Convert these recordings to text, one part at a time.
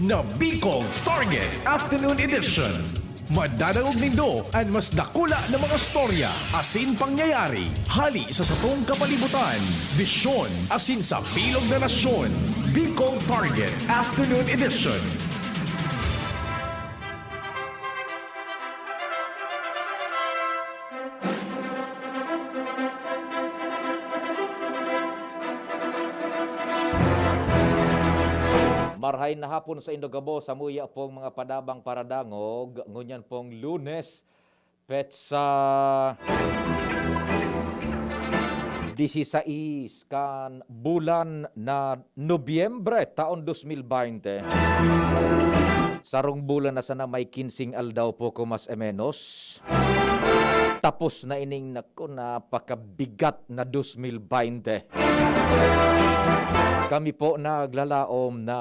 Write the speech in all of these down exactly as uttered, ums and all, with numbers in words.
na Bicol Target Afternoon Edition. Madadangog nindo an mas dakula na mga storya asin pangyayari hali sa satong kapalibutan, bisyon asin sa bilog na nasyon. Bicol Target Afternoon Edition. Marhay na hapon saindo gabos, samuya pong mga padabang paradangog, ngunyan pong Lunes, petsa disisais kan bulan na Nobyembre, taon dos mil baynte. Sarong bulan na sana may kinseng aldaw, poko mas e menos. Tapos na ining, naku, napakabigat na dos mil baynte. Kami po naglalaom na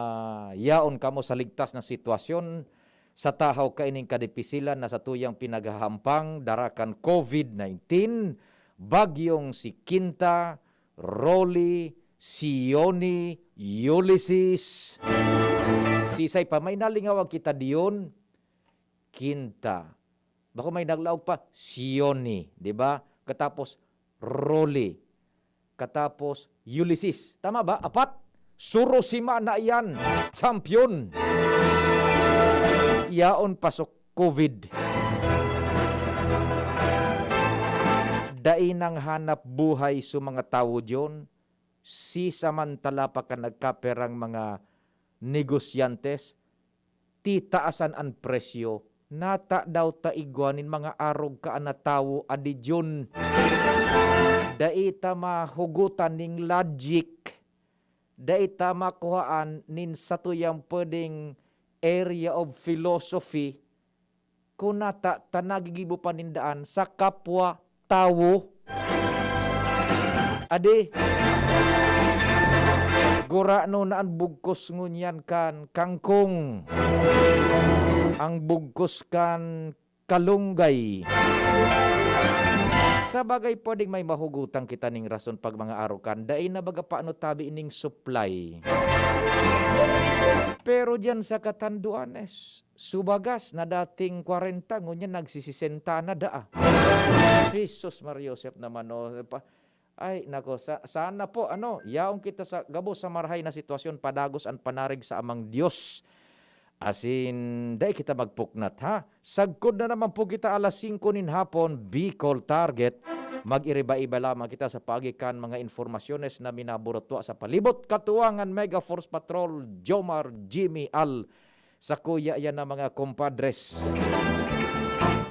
yaon kamo sa ligtas na sitwasyon sa tahaw kaining kadipisilan na satuyang pinaghahampang, dara kan covid nineteen, bagyong si Kinta, Rolly, Sioni, Ulysses. Sisay pa, may nalingawag kita diyon? Kinta. Bako may naglaog pa, Sioni, di ba? Katapos, Rolly. Katapos, Ulysses. Tama ba? Apat? Suro si Mana iyan. Champion. Yaon pasok covid. Dai nang hanap buhay sa mga tawo diyon. Si samantala pa kan nagkaperang mga negosyantes, titaasan an presyo, nata daw ta igwa nin mga arog kaan na tawo adi diyon. Dai ta mahugotan ning logic. Dai ta makuhaan nin satuyang pwedeng area of philosophy. Kun nata ta nagigibo pa nin daan sa kapwa tawo. Adi, gurano na an bugkos ngunyan kan kangkong, ang bugkos kan kalunggay. Sa bagay, pwedeng may mahugutan kita ning rason pag mga arokan, dai na baga paano tabi ning supply. Pero diyan sa Catanduanes, subagas na dating kwarenta, ngunyan nagsisisenta na daa. Jesus Maria Joseph naman, oh, pa, ay, nako, sa, sana po, ano, yaon kita sa gabos sa marahay na sitwasyon, padagos an panarig sa Amang Dios. Asin, dai kita magpuknat, ha? Sagkod na naman po kita alas singko nin hapon, Bicol Target. Mag-iriba-iba lamang kita sa paagi kan mga informasyones na minaburutwa sa palibot. Katuwangan Mega Force Patrol, Jomar, Jimmy, Al, sa kuya yan na mga compadres.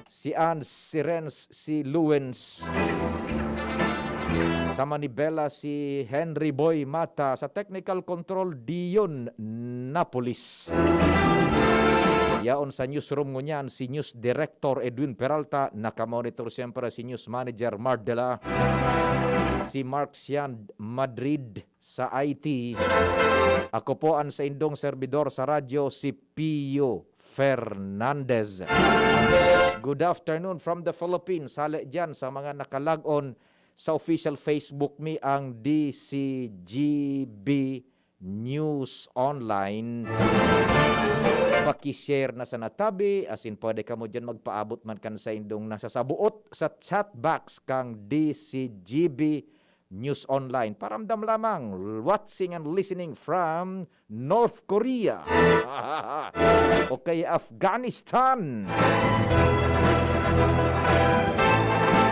Si Ans, si Renz, si Luwens. Sa Manibela, si Henry Boy Mata. Sa technical control, Dion Napolis. Yaon sa newsroom ngunyan, si News Director Edwin Peralta. Nakamonitor siyempre si News Manager Mardela. Si Mark Sian Madrid. Sa I T. Ako po an saindong serbidor sa radyo, si Pio Fernandez. Good afternoon from the Philippines. Hale diyan sa mga nakalag-on sa official Facebook mi, ang D C G B News Online. Paki-share na sa natabi, asin pwede kamo diyan magpaabot man kan saindong nasasabuot sa chat box kang D C G B News Online. Paramdam lamang, watching and listening from North Korea. O kaya Afghanistan.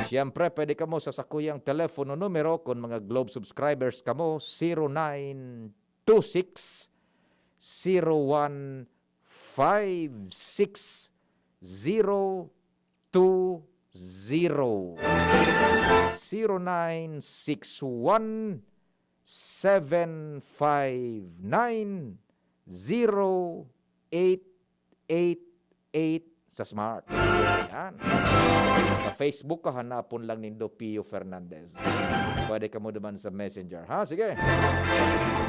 Siyempre, pwede kamo sa sakuyang telepono numero kun mga Globe subscribers kamo, zero nine two six, zero one five six zero two zero. Zero nine six one, seven five nine, zero eight eight eight sa Smart. Yan. Sa Facebook, kahanapon lang nindo Pio Fernandez. Pwede kamo duman sa Messenger, ha? Sige.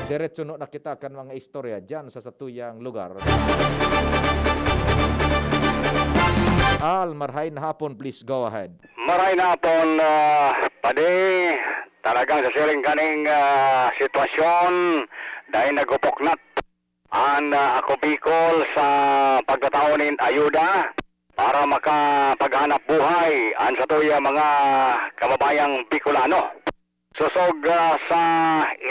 Diretso no na kita kan mga istorya diyan sa satuyang lugar. Al, marhay na hapon, please go ahead. Maray na hapon, ah, padi, talagang sa siring kaning, ah, sitwasyon, dahil nagupoknat. an, ah, Ako Bicol sa pagtatao nin ayuda para makapaghanap buhay an satuyang mga kababayang Bicolano. Sosog, ah, sa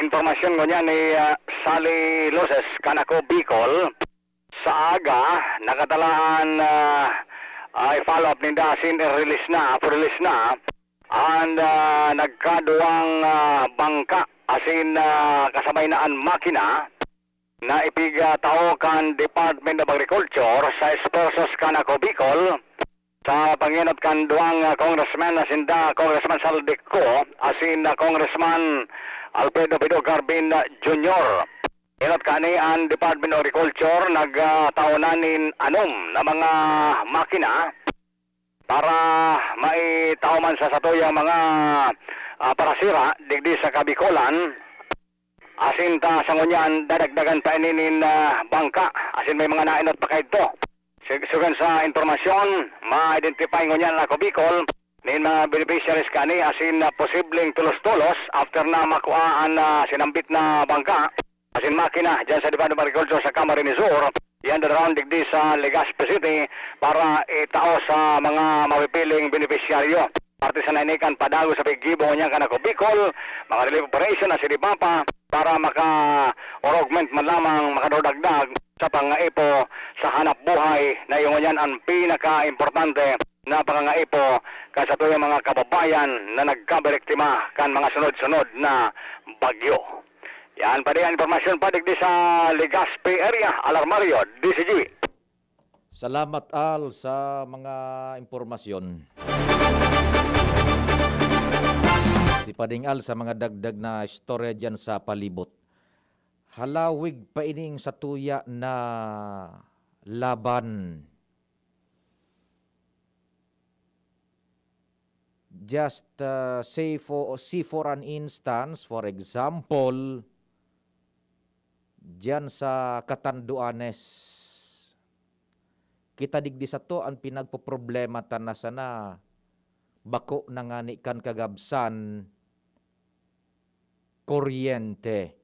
impormasyon ngunyan ni, ah, Sally Loses kan Ako Bicol, sa aga, nakatalaan, ah, ah, i-follow up ninda, asin i-release na, i-release na, and, ah, nagkaduwang, ah, bangka, asin, ah, kasabay na an makina na ipigtao kan Department of Agriculture sa esfuerzos kan Ako Bicol, sa pangenot kan duwang, ah, congressman na sinda Congressman Zaldy Co asin, ah, Congressman Alfredo Pido Carbin Junior. Enot kani an Department of Agriculture nagtao na nin anom na mga makina para maitao man sa satuyang mga, ah, parasira digdi sa Kabicolan. Asin ta sa ngunyan, dadagdagan pa ini nin, ah, bangka, asin may mga naenot pa kaidto. Sig-, sugon sa impormasyon, ma-identify ngunyan na Ako Bicol nin mga beneficiaries kani asin na posibleng tulos-tulos after na makua an, ah, sinambit na bangka asin makina diyan sa Department of Agriculture sa Camarines Sur. Yan dadaon digdi sa Legazpi City para itao sa mga mapipiling benepisyaryo. Parte sana ini kan padagos sa paggibo ngunyan kan Ako Bicol, mga relief operation na si Dipapa para maka-augment man lamang, makadagdag sa pangaipo sa hanap buhay na iyo ngunyan an pinaka-importante na pangangaipo kan satuyang mga kababayan na nagkabiktima kan mga sunod-sunod na bagyo. Yan pa diyan, impormasyon pa digdi sa Legazpi area, Alarmario, D C G. Salamat, Al, sa mga impormasyon. Si Pading Al sa mga dagdag na istorya diyan sa palibot. Halawig pa ining satuya na laban. Just, uh, say for, see for an instance, for example, diyan sa Catanduanes. Kita digdi sato an pinagpoproblema ta na sana bako na ngani kan kagabsan, kuryente.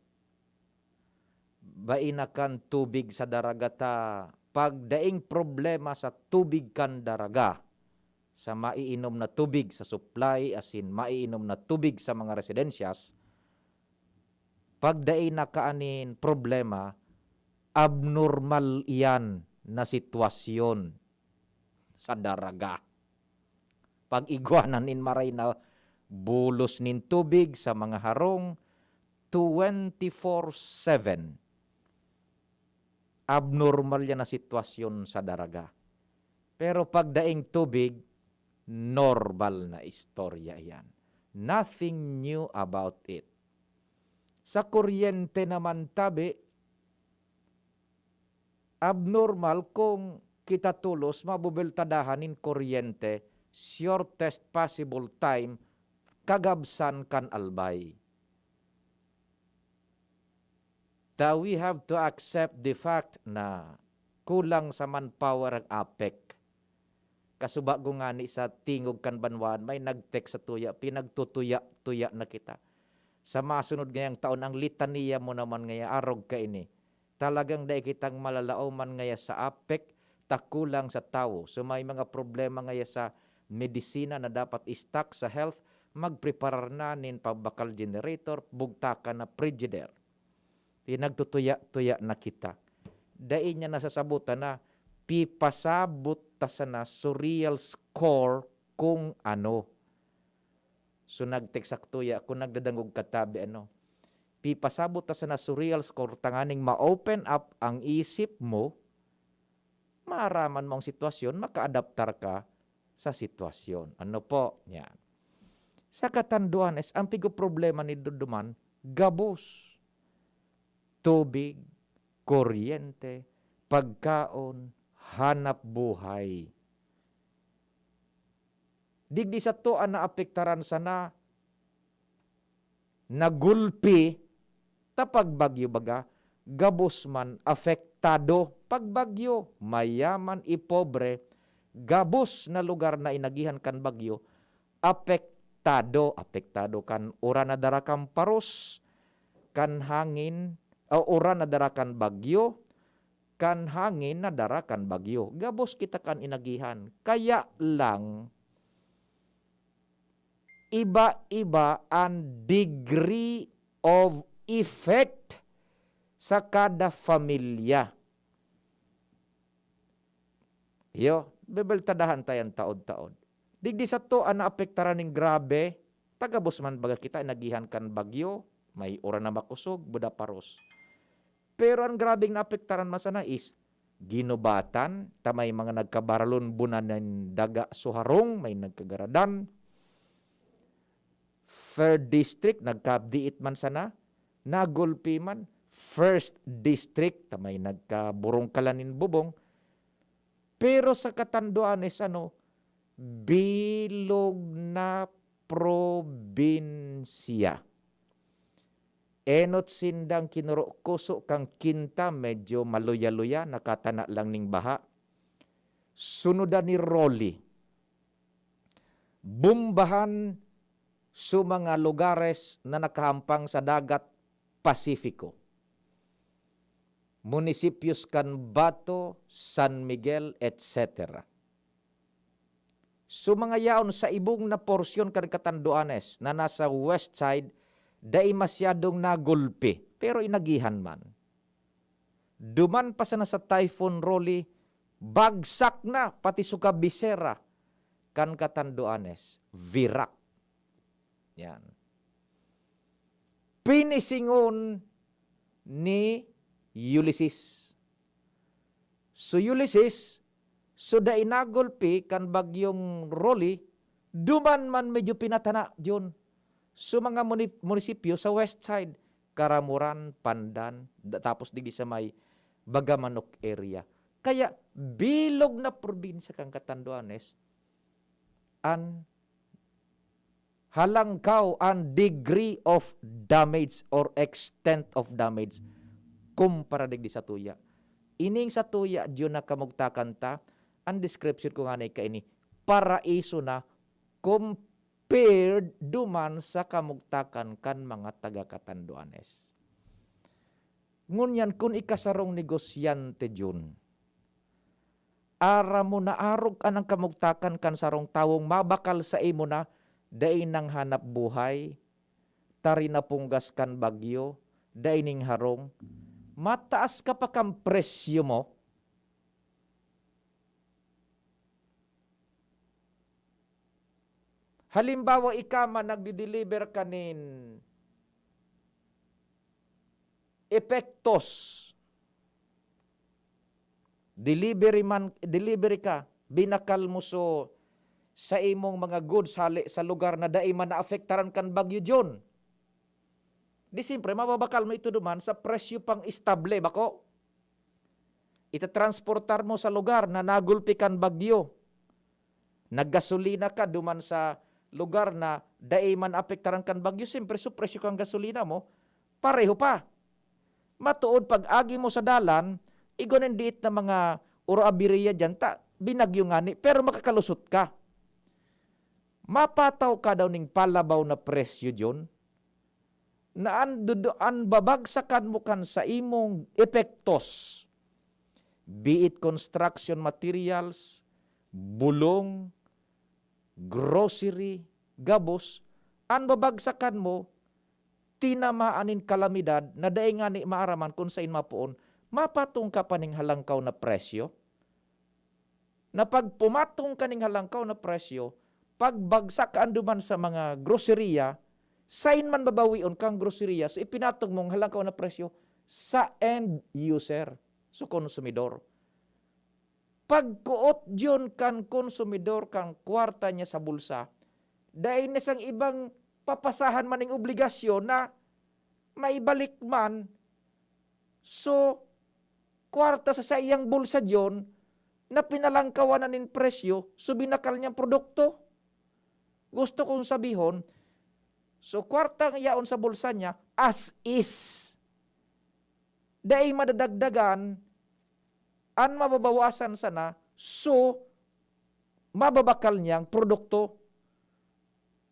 Bai na kan tubig sa Daraga ta pagdaing problema sa tubig kan Daraga, sa maiinom na tubig, sa supply asin maiinom na tubig sa mga residensyas, pagdai na kaanin problema, abnormal iyan na sitwasyon sa Daraga. Pag-igwa na nin maray na bulos nin tubig sa mga harong, twenty-four seven. Abnormal yan na sitwasyon sa Daraga. Pero pagdaing tubig, normal na istorya iyan. Nothing new about it. Sa kuryente naman tabi, abnormal kung kita tolos mabubeltadahan nin kuryente, shortest possible time, kagabsan kan albay. Ta we have to accept the fact na kulang sa manpower ang APEC. Kasubago ngani sa tingog kan banwaan, may nag-text satuya, pinagtutuya-tuya na kita. Sa masunod ngayang taon, ang litaniya mo naman ngaya, arog kaini. Talagang dai kitang malalaoman ngaya sa APEC, ta kulang sa tawo. So, may mga problema ngaya sa medisina na dapat i-stock sa health, magpreparar na nin pabakal generator, bugtakan na Frigidaire. Pinagtutuya-tuya na kita. Dai niya nasasabutan na pipasabot ta sana sa real score kung ano. So, nag-text satuya, kung nagdadangog ka tabi, ano, pipasabot ta sana sa real score, tanganing ma-open up ang isip mo, maaraman mo ang sitwasyon, maka-adaptar ka sa sitwasyon. Ano po? Yan. Sa Catanduanes, ang pigo problema ni duduman, gabos. Tubig, kuryente, pagkaon, hanap buhay. Digdi sato an naapektaran sana, nagulpi, ta pagbagyo baga, gabos man apektado. Pagbagyo, mayaman i pobre, gabos na lugar na inagihan kan bagyo, apektado. Apektado kan uran na dara kan paros, kan hangin, o uran na dara kan bagyo, kan hangin na dara kan bagyo. Gabos kita kan inagihan. Kaya lang, iba-iba an degree of effect sa kada pamilya. Iyo, bebeltadahan ta yan taod-taod. Digdi sato an naapektaran nin grabe, ta gabos man baga kita inagihan kan bagyo, may uran na makosog, buda paros. Pero an grabeng naapektaran man sana is ginubatan, ta may mga nagkabaralon bunan nin daga suharong, may nagkagaradan. Third District, nagkadiit man sana, nagulpi man. First District, ta may nagkaburungkalan nin bubong. Pero sa Catanduanes, ano, bilog na probinsya. Enot sindang kinurokoso kan Quinta, medyo maluya-luya, nakatana lang ning baha. Sunudan ni Rolly. Bombahan sa mga lugares na nakahampang sa dagat Pasifiko. Munisipyos kan Bato, San Miguel, et cetera. So, mga yaon sa ibong na porsyon kan Catanduanes na nasa west side, dai masyadong nagulpi, pero inagihan man. Duman pa sana sa Typhoon Rolly, bagsak na pati sa kabisera kan Catanduanes, Virac. Yan. Pinisingon ni Ulysses. So, Ulysses, so dai nagulpi kan bagyong Rolly, duman man medyo pinatana, Jun. So, mga muni-, munisipyo sa west side, Caramoran, Pandan, da-, tapos digdi sa may Bagamanok area. Kaya, bilog na probinsya kan Catanduanes, an halangkaw an degree of damage or extent of damage kumpara digdi sa tuya. Ining sa tuya, diyon na kamugtakan ta, ang description ko nga na kaini, paraiso na compared duman sa kamugtakan kan mga taga Catanduanes. Ngunyan, kun ika sarong negosyante, Jun, aram mo na arog an ang kamugtakan kan sarong tawong mabakal sa imo na dai nang hanap buhay, ta rinapunggas kan bagyo, dai ning harong, mataas ka pa kan presyo mo. Halimbawa, ika man nagdi-deliver ka nin epektos. Delivery man, delivery ka, binakal mo so sa imong mga goods hali sa lugar na dai man naapektaran kan Bagyo John. Di siyempre, mababakal mo ito duman sa presyo pang estable, bako? Itatransportar mo sa lugar na nagulpi kan bagyo. Naggasolina ka duman sa lugar na dai man apektaran kan bagyo, siyempre, so presyo kan gasolina mo, pareho pa. Matuod, pag agi mo sa dalan, igwa nin diit na mga oro abiriya diyan, ta, binagyo ngani, pero makakalusot ka. Mapataw ka daw ning palabaw na presyo, John, na an dudu-, an babagsakan mo kan sa imong epektos, be it construction materials, bulong, grocery, gabos, an babagsakan mo, tinamaan nin kalamidad na dai ngani maaraman kun sain mapoon, mapatong ka pa ning halangkaw na presyo. Na pag pumatong ka ning halangkaw na presyo, pagbagsak ka anduman sa mga groceria, sain man babawion kang groceria, so ipinatong mong halangkaw na presyo sa end user, so konsumidor. Pagkuot diyon kan konsumidor kan kwarta niya sa bulsa, dai na siyang ibang papasahan man ning obligasyon na maibalik man. So, kwarta sa saiyang bulsa diyon na pinalangkawan na nin presyo, so binakal niyang produkto. Gusto kong sabihon, so kwartang yaon sa bulsa niya, as is. Dai madadagdagan, an mababawasan sana, so mababakal niyang produkto.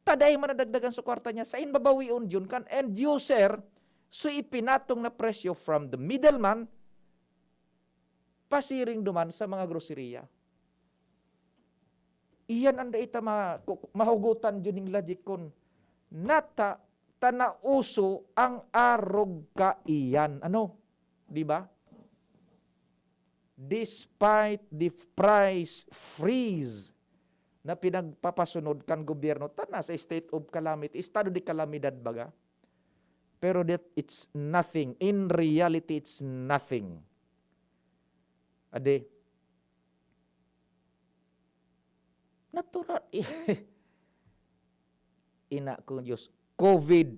Ta dai man nadagdagan sa kwarta niya, sain babawion diyon kan end user, so ipinatong na presyo from the middleman, pasiring duman sa mga groceria. Iyan an dai ta ma-, ku-, mahugotan jud ning logic kun nata ta nauso ang arog kaiyan. Ano? Di ba? Despite the price freeze na pinagpapasunod kan gobyerno, ta nasa state of calamity, estado de kalamidad baga. Pero that it's nothing. In reality, it's nothing. Ade, natural. Ina ko Diyos, COVID.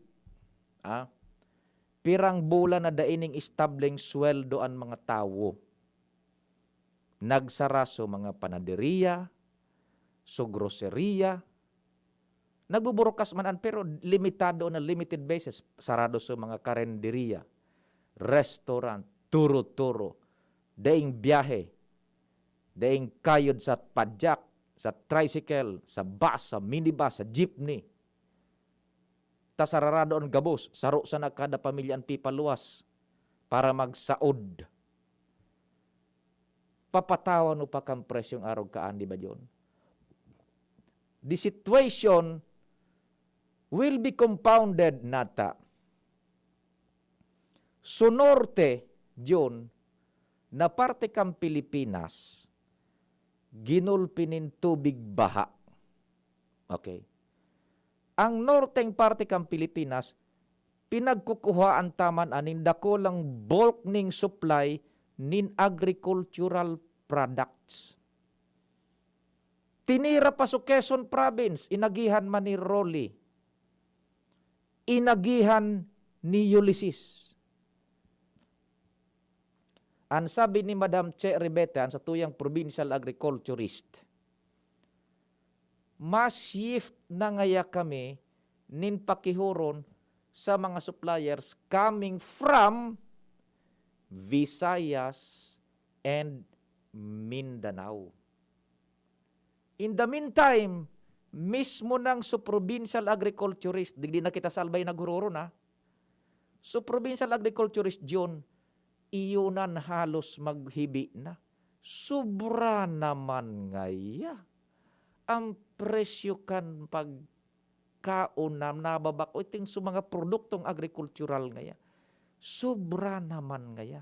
Ah, pirang bulan na dai ning estableng sweldo an mga tawo. Nagsara so mga panaderiya, so groceria. Nagbuburukas man an, pero limitado na, limited basis. Sarado so mga karenderiya, restaurant, turo-turo, daing biyahe, daing kayod sa padyak, sa tricycle, sa bus, sa minibus, sa jeepney. Ta sararado an gabos, saro sana kada pamilya an pipaluwas para magsaod. Papatawan mo pa kan presyong arog kaan, di ba, John? The situation will be compounded nata. Sa norte, John, na parte kan Pilipinas, ginulpi nin tubig baha. Okay. Ang norteng parte kan Pilipinas, pinagkukuhaan ta man an nin dakulang bulk ning supply nin agricultural products. Tinira pa sa Quezon Province, inagihan man ni Rolly, inagihan ni Ulysses. An sabi ni Madam Che Ribete, an satuyang provincial agriculturist, mas shift na ngaya kami nin pakihoron sa mga suppliers coming from Visayas and Mindanao. In the meantime, mismo nang so provincial agriculturist, digdi na kita salbay naghuroron, ha? So provincial agriculturist, John, iyonan halos maghibi na. Sobra naman ngaya. Ang presyo kan pagkaon na nababak-, o iting sa mga produktong agrikultural ngaya. Sobra naman ngaya.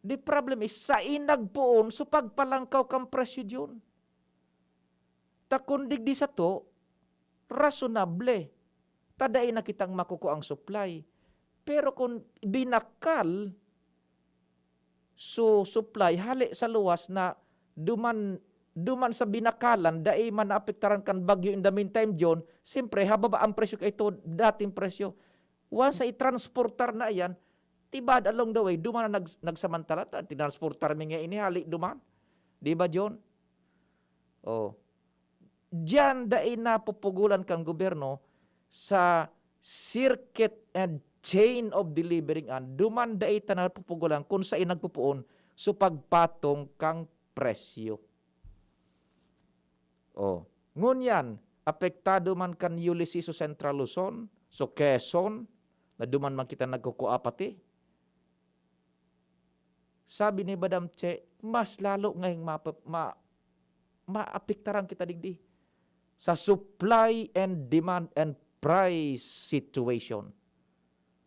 The problem is, sain nagpoon so pagpalangkaw kan presyo, John. Ta kun digdi sato, rasonable. Ta dai na kitang makukuang supply. Pero kun binakal so supply hale sa luwas na duman, duman sa binakalan, dai man naapektaran kan bagyo in the meantime, John, siyempre, hababa ang presyo kaito dating presyo. Once na i-transportar na iyan, tibad along the way, duman na nags-, nagsamantala, ta-, tinransportar mi nga ini, hali duman. Di ba, John? Oh. Diyan dai napupugulan kan gobyerno sa circuit and chain of delivering, an duman dai ta napupugulan kun sain nagpupuon so pagpatong kan presyo. Oh. Ngunyan, apektado man kan Ulysses so Central Luzon, so Quezon, na duman man kita nagkukua pati. Sabi ni Madam Che, mas lalo ngayong mapa-, ma-, maapektaran kita digdi sa supply and demand and price situation.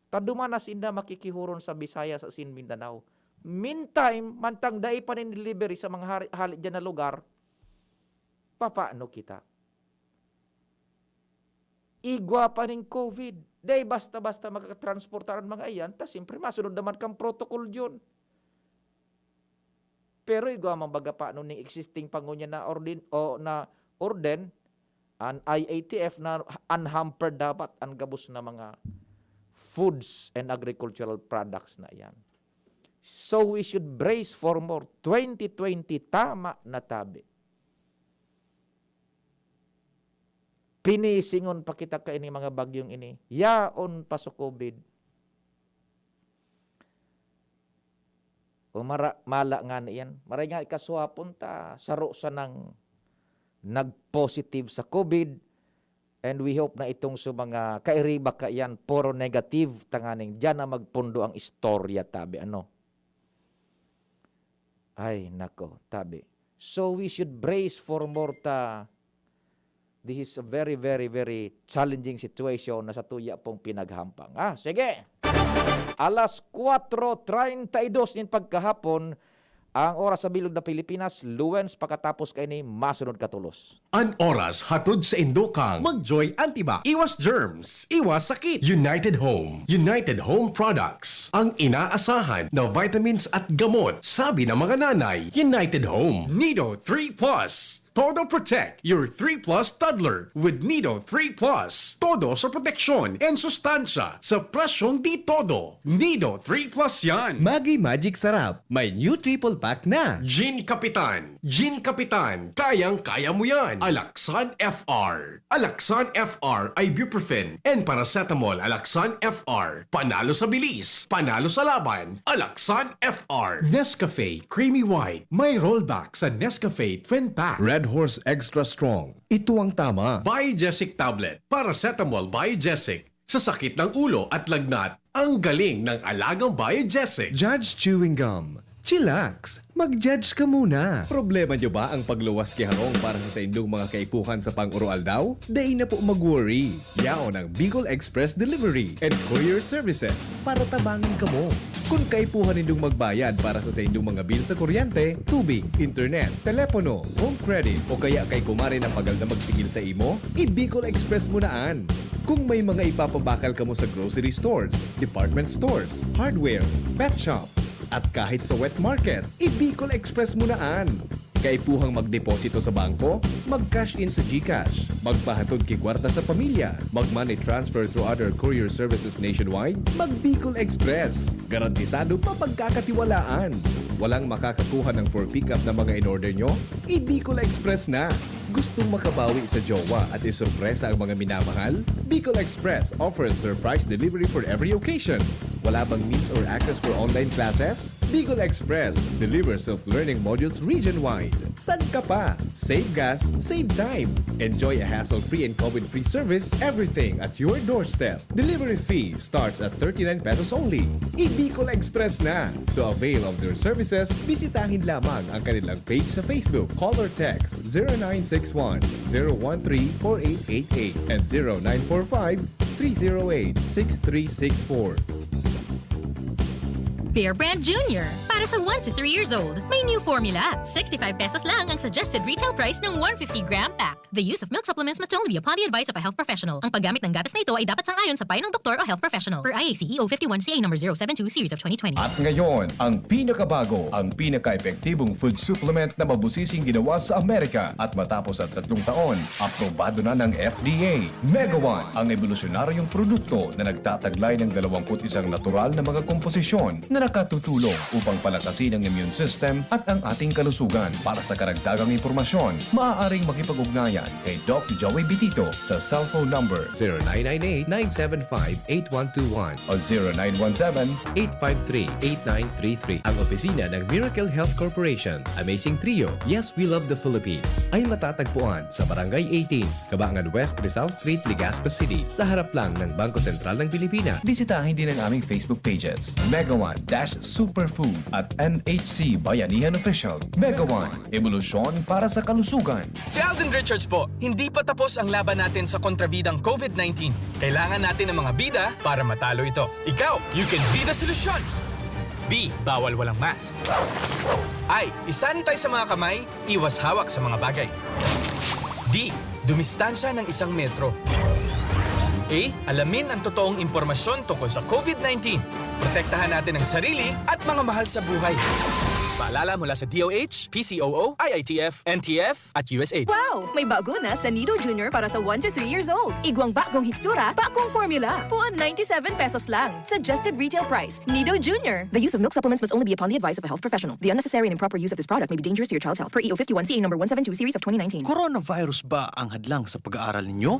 Ta duman na sinda makikihoron sa Visayas asin Mindanao. Meantime, mantang dai pa nin delivery sa mga hari-, hali diyan na lugar, papaano kita? Igwa pa nin COVID. Dai basta-basta makakatransportar an mga iyan, ta siyempre masunod naman kan protocol diyan. Pero igwa man baga pa ano ning existing pa ngunyan na ordin-, o na orden, an I A T F na unhampered dapat an gabos na mga foods and agricultural products na iyan. So we should brace for more. Twenty twenty, tama na tabi. Pinisingon pa kita kaini mga bagyong ini. Yaon pa sa COVID. O mara-, mala nga na iyan. Maray nga ikasuhapon ta, saro sanang nag-positive sa COVID. And we hope na itong sa mga kairiba kaiyan, puro negative, tanganing diyan na magpundo ang istorya, tabi. Ano? Ay, nako, tabi. So we should brace for more ta. This is a very, very, very challenging situation na sa tuya pong pinaghampang. Ah, sige! Alas kwatro treinta y dos nin pagkahapon, ang oras sa bilog na Pilipinas, luwens pakatapos kaini, masunod katolos. An oras hatod sa indo kang Mag-Joy Antibac. Iwas germs, iwas sakit. United Home. United Home Products. Ang inaasahan na vitamins at gamot, sabi ng mga nanay. United Home. Nido three plus. Todo Protect your three plus toddler with Nido three plus. Todo sa proteksyon and sustansya sa presyong di todo. Nido three plus yan. Maggi Magic Sarap. May new triple pack na. Gin Kapitan. Gin Kapitan. Kayang-kaya mo yan. Alaxan F R. Alaxan F R, ibuprofen, and paracetamol. Alaxan F R. Panalo sa bilis. Panalo sa laban. Alaxan F R. Nescafe Creamy White. May rollback sa Nescafe Twin Pack. Red Horse Extra Strong. Ito ang tama. Biogesic Tablet. Paracetamol Biogesic. Sa sakit ng ulo at lagnat, ang galing ng alagang Biogesic. Judge Chewing Gum. Chillax, mag-judge ka muna. Problema nyo ba ang pagluwas ki harong para sa saindong mga kaipuhan sa pang-oroaldaw? Dai na po mag-worry. Yaon ang Bicol Express Delivery and Courier Services para tabangan kamo. Kun kaipuhan nindong magbayad para sa saindong mga bill sa kuryente, tubig, internet, telepono, home credit, o kaya kay kumare na pagal na magsigil sa imo, i-Bicol Express mo na an. Kung may mga ipapabakal kamo sa grocery stores, department stores, hardware, pet shops, at kahit sa wet market, i-Bicol Express mo na an. Kaipuhang magdeposito sa bangko? Mag-cash in sa GCash. Magpahatod ki kwarta sa pamilya. Mag-money transfer through other courier services nationwide? Mag-Bicol Express. Garantisado mapagkakatiwalaan. Walang makakakuha ng for pickup na mga in-order nyo? I-Bicol Express na. Gustong makabawi sa jowa at isurpresa ang mga minamahal? Bicol Express offers surprise delivery for every occasion. Wala bang means or access for online classes? Bicol Express delivers self-learning modules region-wide. San ka pa? Save gas, save time. Enjoy a hassle-free and COVID-free service, everything at your doorstep. Delivery fee starts at thirty-nine pesos only. I-Bicol Express na! To avail of their services, bisitahin lamang ang kanilang page sa Facebook. Call or text zero nine six one, zero one three, four eight eight eight and zero nine four five, three zero eight, six three six four. Bear Brand Junior. Para sa one to three years old, may new formula. Sixty-five pesos lang ang suggested retail price ng one fifty gram pack. The use of milk supplements must only be upon the advice of a health professional. Ang paggamit ng gatas na ito ay dapat sang-ayon sa payo ng doktor o health professional. Per I A C E O fifty-one C A number zero seven two series of twenty twenty. At ngayon, ang pinakabago, ang pinaka-epektibong food supplement na mabusising ginawa sa Amerika. At matapos ang tatlong taon, aprobado na ng F D A. Megawan, ang ebolusyonaryong produkto na nagtataglay ng dalawang put isang natural na mga komposisyon na nakatutulong upang palakasin ang immune system at ang ating kalusugan. Para sa karagdagang impormasyon, maaaring makipag-ugnayan kay Doc Joey Bitito sa cellphone number zero nine nine eight, nine seven five, eight one two one o zero nine one seven, eight five three, eight nine three three. Ang opisina ng Miracle Health Corporation, Amazing Trio, Yes, We Love the Philippines, ay matatagpuan sa Barangay eighteen, Kabangan West, Rizal Street, Legazpi City, sa harap lang ng Bangko Sentral ng Pilipinas. Bisitahin din ang aming Facebook pages, Megawan dash Superfood at M H C Bayanihan Official. Megawan, ebolusyon para sa kalusugan. Si Alden Richards po, hindi pa tapos ang laban natin sa kontrabidang COVID nineteen. Kailangan natin ng mga bida para matalo ito. Ikaw, you can be the solution! B, bawal walang mask. I, isanitize sa mga kamay, iwas hawak sa mga bagay. D, dumistansya ng isang metro. A, alamin ang totoong impormasyon tungkol sa COVID nineteen. Protektahan natin ang sarili at mga mahal sa buhay. Paalala mula sa D O H, P C O O, I I T F, N T F, at U S A I D. Wow! May bago na sa Nido Junior para sa one to three years old. Igwang bagong hitsura, bagong formula. Puon ninety-seven pesos lang. Suggested retail price. Nido Junior. The use of milk supplements must only be upon the advice of a health professional. The unnecessary and improper use of this product may be dangerous to your child's health. Per E O fifty-one C A number one seven two series of twenty nineteen. Coronavirus ba ang hadlang sa pag-aaral ninyo?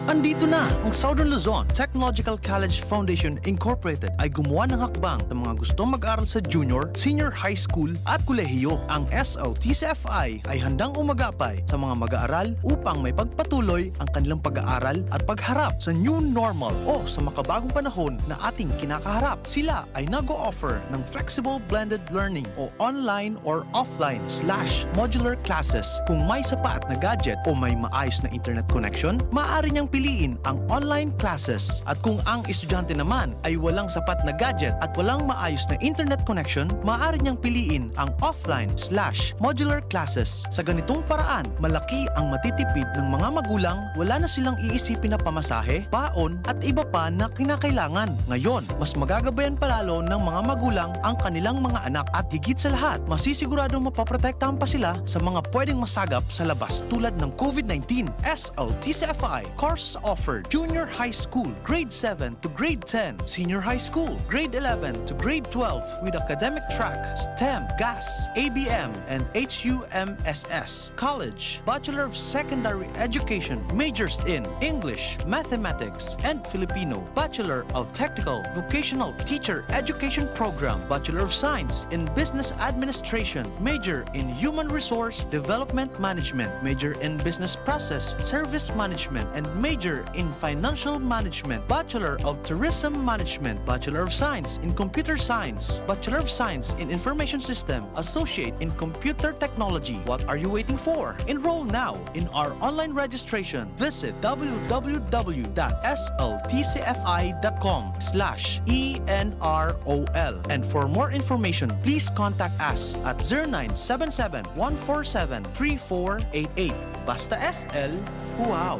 Andito na ang Southern Luzon Technological College Foundation Incorporated ay gumawa ng hakbang sa mga gustong mag-aral sa junior, senior high school at kolehiyo. Ang S L T C F I ay handang umagapay sa mga mag-aaral upang may pagpatuloy ang kanilang pag-aaral at pagharap sa new normal o sa makabagong panahon na ating kinakaharap. Sila ay nag-o-offer ng flexible blended learning o online or offline slash modular classes. Kung may sapat na gadget o may maayos na internet connection, maaari niyang piliin ang online classes. At kung ang estudyante naman ay walang sapat na gadget at walang maayos na internet connection, maaari niyang piliin ang offline slash modular classes. Sa ganitong paraan, malaki ang matitipid ng mga magulang, wala na silang iisipin na pamasahe, baon, at iba pa na kinakailangan. Ngayon, mas magagabayan pa lalo ng mga magulang ang kanilang mga anak at higit sa lahat, masisiguradong mapoprotektahan pa sila sa mga pwedeng masagap sa labas tulad ng COVID nineteen. S L T C F I course offered: junior high school, grade seven to grade ten, senior high school, grade eleven to grade twelve, with academic track, STEM, GAS, A B M, and H U M S S. College, Bachelor of Secondary Education, majors in English, Mathematics, and Filipino, Bachelor of Technical Vocational Teacher Education Program, Bachelor of Science in Business Administration, major in Human Resource Development Management, major in Business Process Service Management, and major in Financial Management, Bachelor of Tourism Management, Bachelor of Science in Computer Science, Bachelor of Science in Information System, Associate in Computer Technology. What are you waiting for? Enroll now in our online registration. Visit w w w dot s l t c f i dot com slash e n r o l. And for more information, please contact us at zero nine seven seven, one four seven, three four eight eight. Basta S L, wow!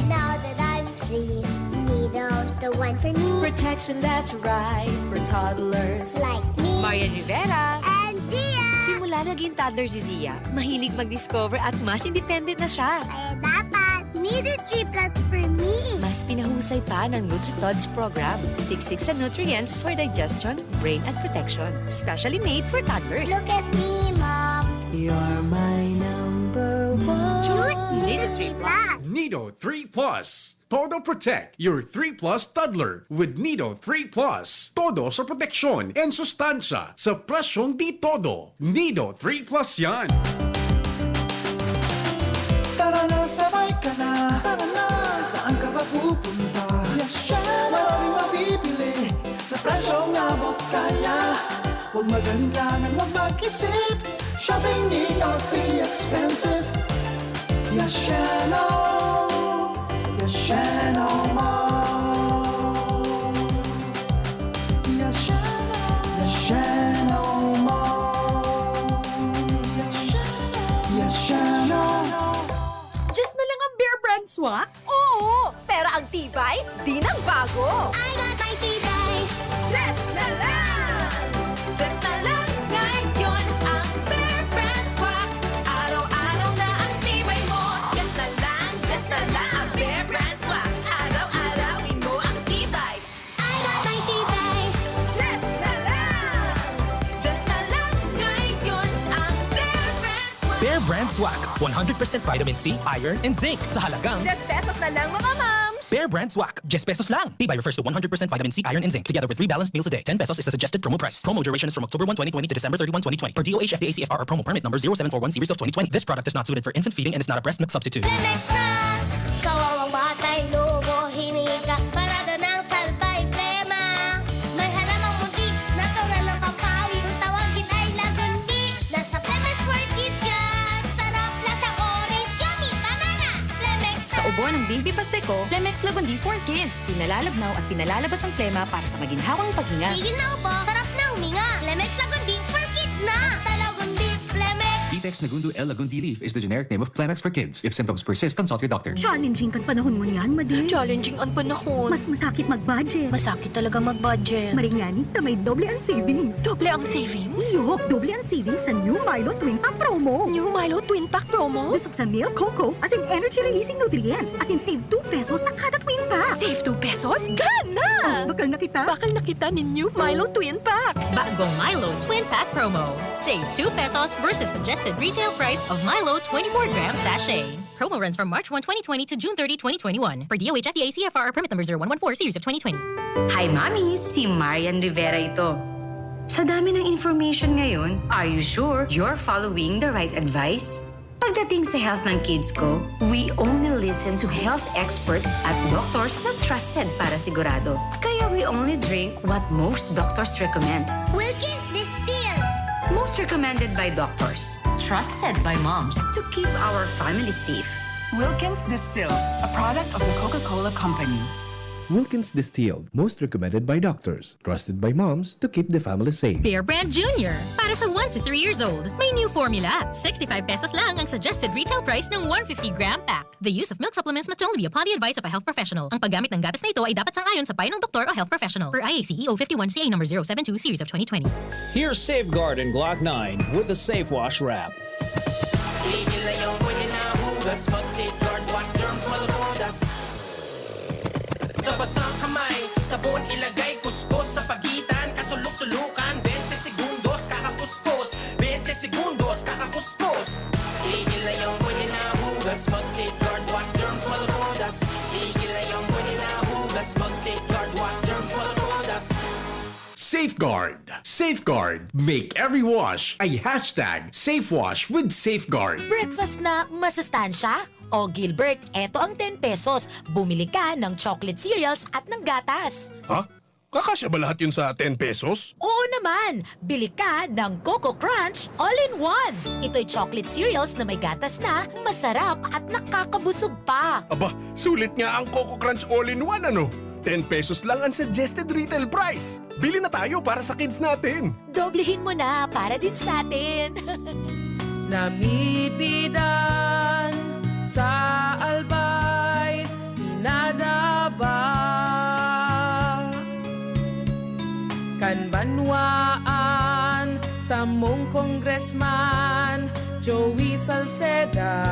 Now that I'm free, Nido's the one for me. Protection that's right for toddlers. Like me. Marian Rivera. And Zia. Simula naging toddler si Zia, mahilig mag-discover at mas independent na siya. Kaya dapat Nido three plus for me. Mas pinahusay pa ng NutriTods program. Siksik sa nutrients for digestion, brain at protection. Specially made for toddlers. Look at me, Mom. You're my number one. Choose Nido three plus. Nido three plus. Todo protect your three plus toddler with Nido three plus. Todo sa proteksyon and sustansya sa presyong di todo. Nido three plus yan. Tara na, sabay ka na. Tara na, saan ka ba pupunta? Yasha! Maraming mabibili sa presyong abot kaya. Huwag mag-alinlangan, huwag mag-isip. Shopping need not be expensive. Yasheno! Yasheno Mall! Yasheno! Yasheno Mall! Yasheno! Yasheno! Diyos na lang ang Bear Brand Swak? Oo! Pero ang tibay, di nagbago! I got my tibay! Diyos na lang! Diyos na lang ngayon ang Bear Brand Swak. Araw-araw na ang tibay mo. Diyos na lang, Diyos na lang ang Bear Brand Swak. Araw-arawin mo ang tibay. I got my tibay. Diyos na lang! Diyos na lang ngayon ang Bear Brand Swak. Bear Brand Swak, one hundred percent vitamin C, iron, and zinc sa halagang Diyes pesos na lang, mga moms! Bear Brand Swak, diyes pesos lang. Tibay refers to one hundred percent vitamin C, iron, and zinc, together with three balanced meals a day. Ten pesos is the suggested promo price. Promo duration is from October one, twenty twenty to December thirty-one, twenty twenty, per D O H F D A C F R or promo permit number zero seven four one series of twenty twenty. This product is not suited for infant feeding and is not a breast milk substitute. Lemex na! Ikaw ang batay lobo, hiningi ka, parada ng salbay, plema. May halamang muntik, natural na pampawi. Kung tawagin ay lagundi, nasa Lemex for Kids yan. Sarap, lasang orange, yummy, banana. Lemex Sa na! Ubo ng Baby Pasteco, Lemex Lagundi for Kids. Pinalalabnaw at pinalalabas ang plema para sa maginhawang paghinga. Tigil na ubo, sarap na huminga. Lemex Lagundi for Kids na! Basta Lagundi, Lemex! Vitex Nagundu L Lagundi leaf is the generic name of Plemex for kids. If symptoms persist, consult your doctor. Challenging kan panahon ngunyan, Madi. Challenging an panahon. Mas masakit mag-budget. Masakit talaga mag-budget. Maring ngani ta may doble ang savings. Doble ang savings? Iyo, doble ang savings sa new Milo Twin Pack Promo. New Milo Twin Pack Promo? Dusog sa milk, cocoa, asin energy-releasing nutrients, asin save two pesos sa kada Twin Pack. Save two pesos? Gana! Oh, bakal na kita. Bakal na kita nin new Milo Twin Pack. Bagong Milo Twin Pack Promo. Save two pesos versus suggested retail price of Milo twenty-four gram sachet. Promo runs from March one, twenty twenty to June thirty, twenty twenty-one. Per D O H F D A C F R permit number zero one one four series of twenty twenty. Hi, Mami! Si Marian Rivera ito. Sa dami ng information ngayon, are you sure you're following the right advice? Pagdating sa health ng kids ko, we only listen to health experts at doctors na trusted para sigurado. Kaya we only drink what most doctors recommend. Wilkins Distilled. Most recommended by doctors. Trusted by moms. To keep our family safe. Wilkins Distilled, a product of the Coca-Cola Company. Wilkins Distilled, most recommended by doctors, trusted by moms to keep the family safe. Bear Brand Junior. Para sa one to three years old, may new formula. Sixty-five pesos lang ang suggested retail price ng one fifty gram pack. The use of milk supplements must only be upon the advice of a health professional. Ang paggamit ng gatas na ito ay dapat sang-ayon sa payo ng doktor o health professional. Per I A C E O fifty-one C A number zero seven two series of twenty twenty. Here's Safeguard and Glock nine with the Safe Wash wrap. Tigil na yung pwede na hugas. Mag-safeguard, wash germs, matutudas. Sa basang kamay, sabon ilagay, kuskus sa pagitan, kasulok-sulukan, twenty segundos, kakakuskus, twenty segundos, kakakuskus. Tigil na yung pwede na hugas. Mag-safeguard, wash germs, matutudas. Tigil na yung pwede na hugas. Mag-safeguard, wash germs, matutudas. Safeguard! Safeguard! Make every wash a hashtag safe wash with Safeguard. Breakfast na masustansya? O Gilbert, eto ang ten pesos. Bumili ka ng chocolate cereals at ng gatas. Ha? Kakasya ba lahat yun sa ten pesos? Oo naman! Bili ka ng Coco Crunch All-in-One. Ito'y chocolate cereals na may gatas na, masarap at nakakabusog pa. Aba, sulit nga ang Coco Crunch All-in-One ano? Ten pesos lang ang suggested retail price. Bili na tayo para sa kids natin. Doblehin mo na para din sa atin. Namipidan sa Albay, pinadaba kan banwaan samong Congressman Joey Salceda.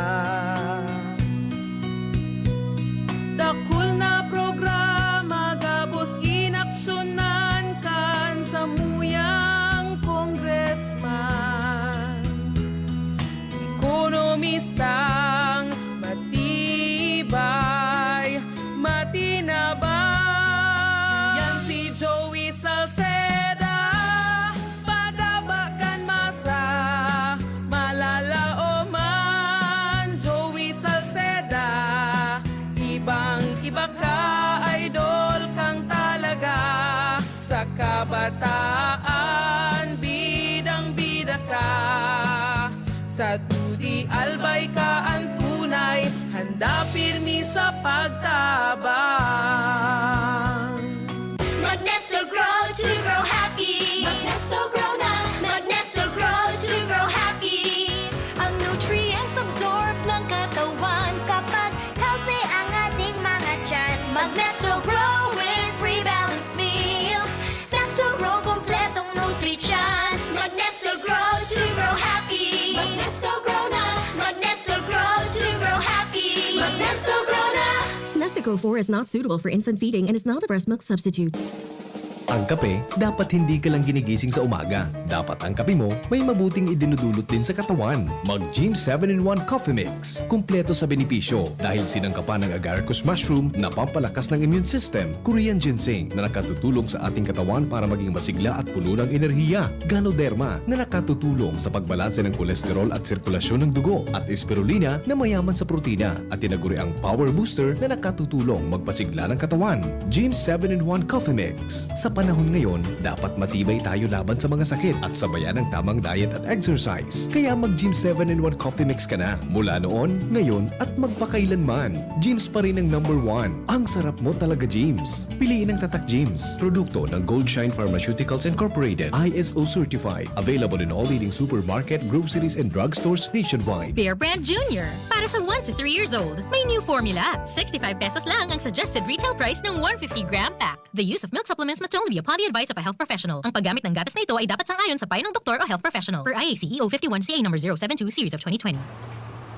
Dakul na programa gabos inaksyonan kan samuyang congressman. Ekonomistang matibay, matinabang. Yan si Joey Salceda, pagaba kan masa, malalaoman. Joey Salceda, ibang-iba ka, idol kang talaga. Sa kabataan, bidang-bida ka. Sa dudi, albay ka an tunay, handa pirmi sa pagtabang. Magnesto Grow to grow happy. Magnesto Grow na. Magnesto Grow to grow happy. Ang nutrients absorb ng katawan kapag healthy ang ating mga tiyan. Magnesto Grow with three balanced meals. Nesto Grow, kompletong nutrition. Magnesto Grow to grow happy. Magnesto Grow na. Magnesto Grow to grow happy. Magnesto Grow na. Nestico four is not suitable for infant feeding and is not a breast milk substitute. Ang kape, dapat hindi ka lang ginigising sa umaga. Dapat ang kape mo may mabuting idinudulot din sa katawan. Mag Gym seven in one Coffee Mix. Kumpleto sa benepisyo dahil sinangkapan ng agaricus mushroom na pampalakas ng immune system, Korean ginseng na nakatutulong sa ating katawan para maging masigla at puno ng enerhiya, Ganoderma na nakatutulong sa pagbalanse ng kolesterol at sirkulasyon ng dugo, at Spirulina na mayaman sa protina at tinaguriang power booster na nakatutulong magpasigla ng katawan. Gym seven in one Coffee Mix. Sa panahon ngayon, dapat matibay tayo laban sa mga sakit at sabayan ng tamang diet at exercise. Kaya mag Gym seven in one Coffee Mix ka na mula noon, ngayon at magpakailanman. Gym's pa rin ang number one. Ang sarap mo talaga, Gym's. Piliin ang Tatak Gym's. Produkto ng Gold Shine Pharmaceuticals Incorporated, I S O certified. Available in all leading supermarket, groceries, and drugstores nationwide. Bear Brand Junior. Para sa one to three years old, may new formula. Sixty-five pesos lang ang suggested retail price ng one fifty gram pack. The use of milk supplements must only be upon the advice of a health professional. Ang paggamit ng gatas na ito ay dapat sang-ayon sa payo ng doktor o health professional. Per I A C E O fifty-one C A number zero seven two series of twenty twenty.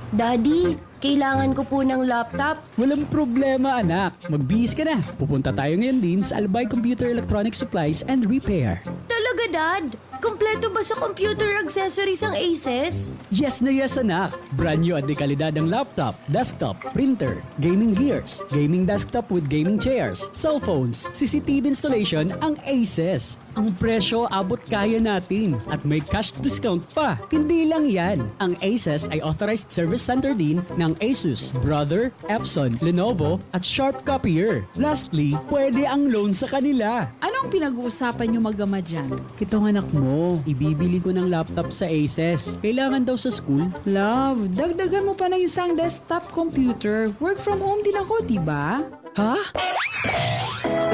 Daddy, kailangan ko po ng laptop. Walang problema, anak. Magbihis ka na. Pupunta tayo ngayon din sa Albay Computer Electronic Supplies and Repair. Talaga, Dad? Kompleto ba sa computer accessories ang Aces? Yes na yes, anak! Brand new at de kalidad ang laptop, desktop, printer, gaming gears, gaming desktop with gaming chairs, cellphones, C C T V installation ang Aces. Ang presyo abot kaya natin at may cash discount pa. Hindi lang yan, ang Aces ay authorized service center din ng Asus, Brother, Epson, Lenovo at Sharp Copier. Lastly, pwede ang loan sa kanila. Anong pinag-uusapan nyo mag-ama dyan? Itong anak mo, ibibili ko ng laptop sa Aces. Kailangan daw sa school. Love, dagdagan mo pa ng isang desktop computer. Work from home din ako, di ba? Ha?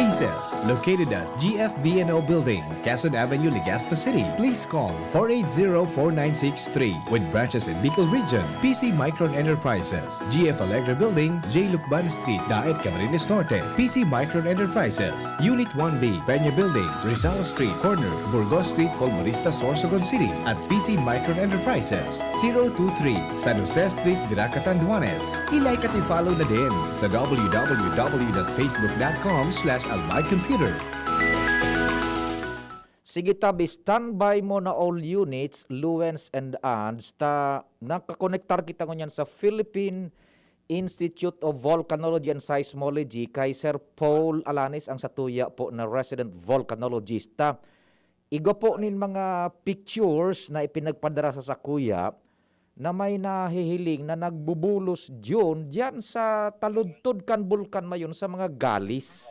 Aces, located at G F B N O Building, Quezon Avenue, Legazpi City. Please call four eight zero, four nine six three. With branches in Bicol Region, P C Micron Enterprises, G F Alegre Building, J Lucban Street, Daet, Camarines Norte. P C Micron Enterprises, Unit one B, Peña Building, Rizal Street, corner, Burgos Street, Colmonista, Sorsogon City. At P C Micron Enterprises, zero two three, San Jose Street, Virac, Catanduanes. I-like at i-follow na din sa w w w dot facebook dot com slash albay computer. Sige tabi, standby mo na all units, Luens and Ands, ta nakakonektar kita ngunyan sa Philippine Institute of Volcanology and Seismology kay Sir Paul Alanis, ang satuya po na resident volcanologist. Ta igwa po nin mga pictures na ipinagpadara sa sakuya na may nahihiling na nagbubulos diyon diyan sa taludtod kan bulkan mayon sa mga galis.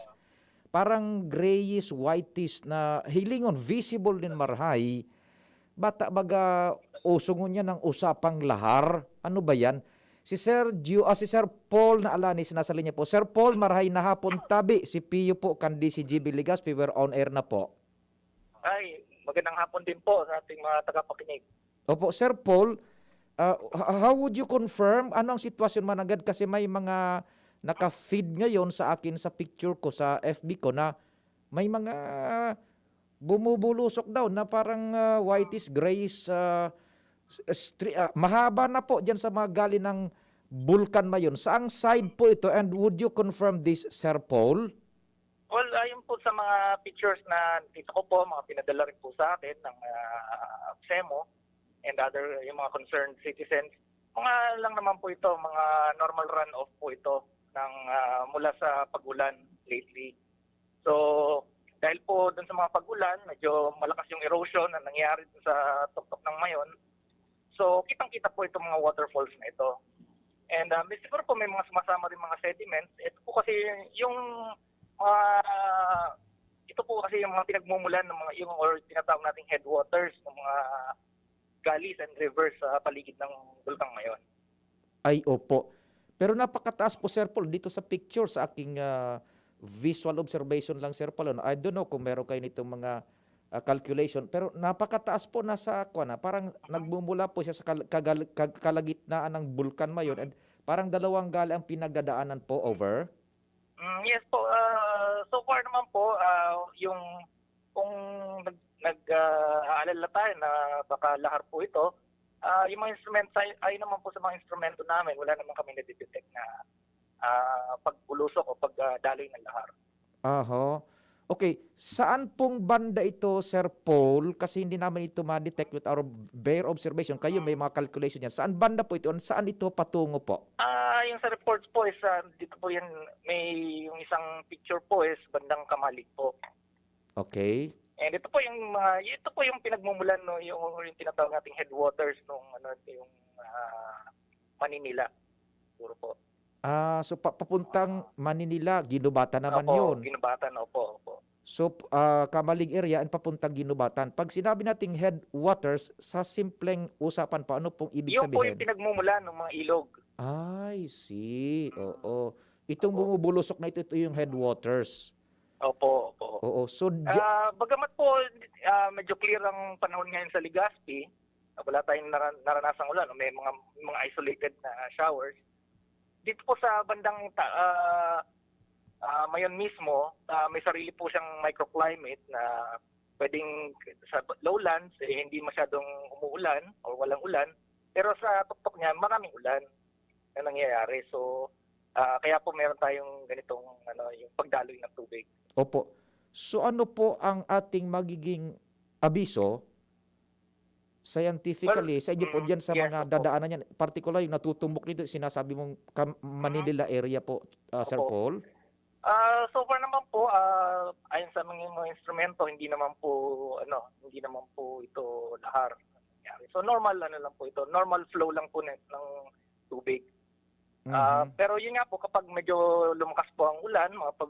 Parang grayish, whitish na hilingon, visible nin marahay. Bata baga, uso ngunyan ang usapang lahar. Ano ba yan? Si Sir Gio, ah, si Sir Paul na Alanis nasa linya po. Sir Paul, marahay na hapon tabi. Si Pio po kan D C G B Legazpi, we're on air na po. Ay, magandang hapon din po sa ating mga tagapakinig. Opo, Sir Paul, ah, h- how would you confirm ano ang sitwasyon mananggad? Kasi may mga naka-feed ngayon sa akin sa picture ko sa F B ko na may mga bumubulusok daw na parang, ah, whitish grayish, ah, s- stri- ah, mahaba na po diyan sa mga gali ng bulkan mayon. Saang side po ito, and would you confirm this, Sir Paul? Well, ayon po sa mga pictures na nakita ko po, mga pinadala rin po sa akin ng ah, semo and other, yung mga concerned citizens, mga lang naman po ito, mga normal runoff po ito ng ah, mula sa pag-ulan lately. So, dahil po dun sa mga pag-ulan, medyo malakas yung erosion na nangyayari dun sa tuktok ng Mayon. So, kitang-kita po itong mga waterfalls na ito. And ah, may, siguro po may mga sumasama rin mga sediments. Ito po kasi yung mga ito po kasi yung mga pinagmumulan ng mga, yung, or tinatawag nating headwaters ng mga gullies and rivers sa paligid ng Bulkang Mayon. Ay, opo. Pero napakataas po, Sir Paul, dito sa picture, sa aking ah, visual observation lang, Sir Paul. Ano, I don't know kung meron kayo nitong mga ah, calculation, pero napakataas po, nasa, kuwan na, parang nagmumula po siya sa kal- kagal- kag- kalagitnaan ng Bulkan Mayon, and parang dalawang gali ang pinagdadaanan po, over? Mm, yes po. Ah, so far naman po, ah, yung kung nag, nag ah, aalala tayo na baka lahar po ito, ah, yung mga instruments ay, ay naman po sa mga instrumento namin, wala naman kami nadidetect na ah, pagbulusok o pagdaloy ng lahar. Aha. Okay, saan pong banda ito, Sir Paul? Kasi hindi namin ito ma-detect with our bare observation. Kayo may mga calculation yan. Saan banda po ito? Saan ito patungo po? Ah, yung sa reports po is ah, dito po yan, may yung isang picture po is bandang Kamalig po. Okay. And ito po yung mga, ito po yung pinagmumulan, no, yung, yung tinatawag nating headwaters nung ano, yung ah, Maninila. Siguro po. Ah, so pa- papuntang Maninila, Ginubatan naman Opo, yun. Ginubatan, opo, opo. So, p- ah, Kamalig area and papuntang Ginubatan. Pag sinabi nating headwaters, sa simpleng usapan pa, ano pong ibig Yung po sabihin? Yung pinagmumulan ng mga ilog. I see. Oo. Itong bumubulusok na ito, ito yung headwaters. Opo, opo. Oo. So, dya- Ah, bagamat po ah, medyo clear ang panahon ngayon sa Legazpi, ah, wala tayong naran- naranasang ulan, o may mga mga isolated na showers. Dito po sa bandang ta- ah, ah, Mayon mismo, ah, may sarili po siyang microclimate na pwedeng sa lowlands eh, hindi masyadong umuulan o walang ulan, pero sa tuktok niya maraming ulan na nangyayari. So, ah, kaya po meron tayong ganitong ano, yung pagdaloy ng tubig. Opo. So ano po ang ating magiging abiso Scientifically, sa inyo po Mm, diyan sa yes, mga opo. dadaanan niyan, particular yung natutumbok nito, sinasabi mong kam Manila area po, ah, Sir Opo. Paul? Ah, so far naman po, ah, ayon sa mga, mga instrumento, hindi naman po, ano, hindi naman po ito lahar. So normal ano lang po ito, normal flow lang po ng, ng tubig. Ah, Mhm. pero yun nga po, kapag medyo lumakas po ang ulan, mga pag